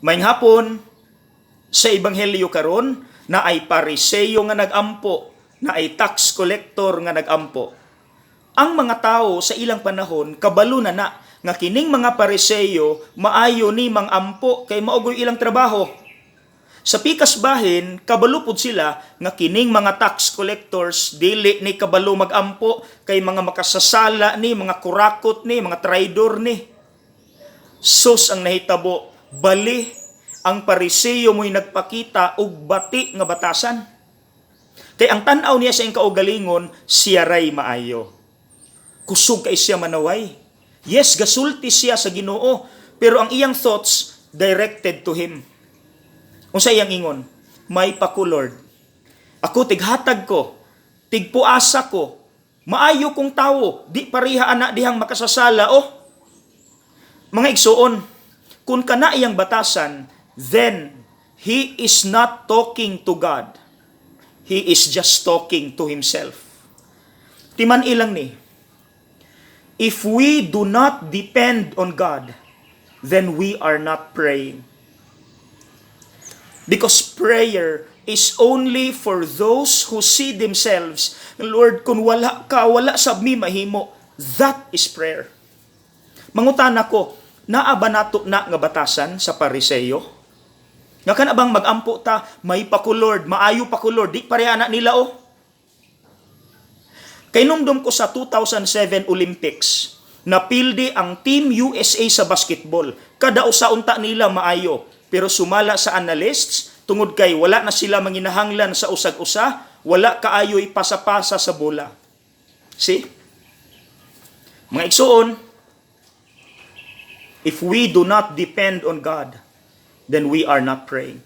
Maayong hapon, sa ebanghelyo karon naay Pariseyo nga nagampo, naay tax collector nga nagampo. Ang mga tao sa ilang panahon kabalo na na nga kining mga Pariseyo maayo ni mang-ampo kay mao goy ilang trabaho. Sa pikas bahin, kabalo pud sila nga kining mga tax collectors dili ni kabalo magampo kay mga makasasala ni, mga kurakot ni, mga traidor ni. Sus, ang nahitabo, bali ang Pariseyo mo'y nagpakita og bati nga batasan. Kay ang tan-aw niya sa iyang kaugalingon, siya ray maayo. Kusog kay siya manaway. Yes, gasulti siya sa Ginoo, pero ang iyang thoughts directed to him. Unsa iyang ingon? "Maypa ko, Lord. Ako tighatag ko, tigpuasa ko, maayo kong tawo, di pareha ana dihang makasasala." Oh. Mga igsuon, kung kana iyang batasan, then he is not talking to God. He is just talking to himself. Timan-i lang ni, if we do not depend on God, then we are not praying. Because prayer is only for those who see themselves, "Lord, kung wala ka, wala sab mi mahimo." That is prayer. Mangutana ko, naa ba nato na nga batasan sa Pariseyo? Nga kana bang magampo ta, "Maypa ko, Lord, maayo pa ko, Lord, di pareha na nila," oh. Kay numdum ko sa 2007 Olympics, napildi ang Team USA sa basketball. Kada usa unta nila maayo. Pero sumala sa analysts, tungod kay wala na sila manginahanglan sa usag-usa, wala kaayo'y pasa-pasa sa bola. See? Mga igsuon, if we do not depend on God, then we are not praying.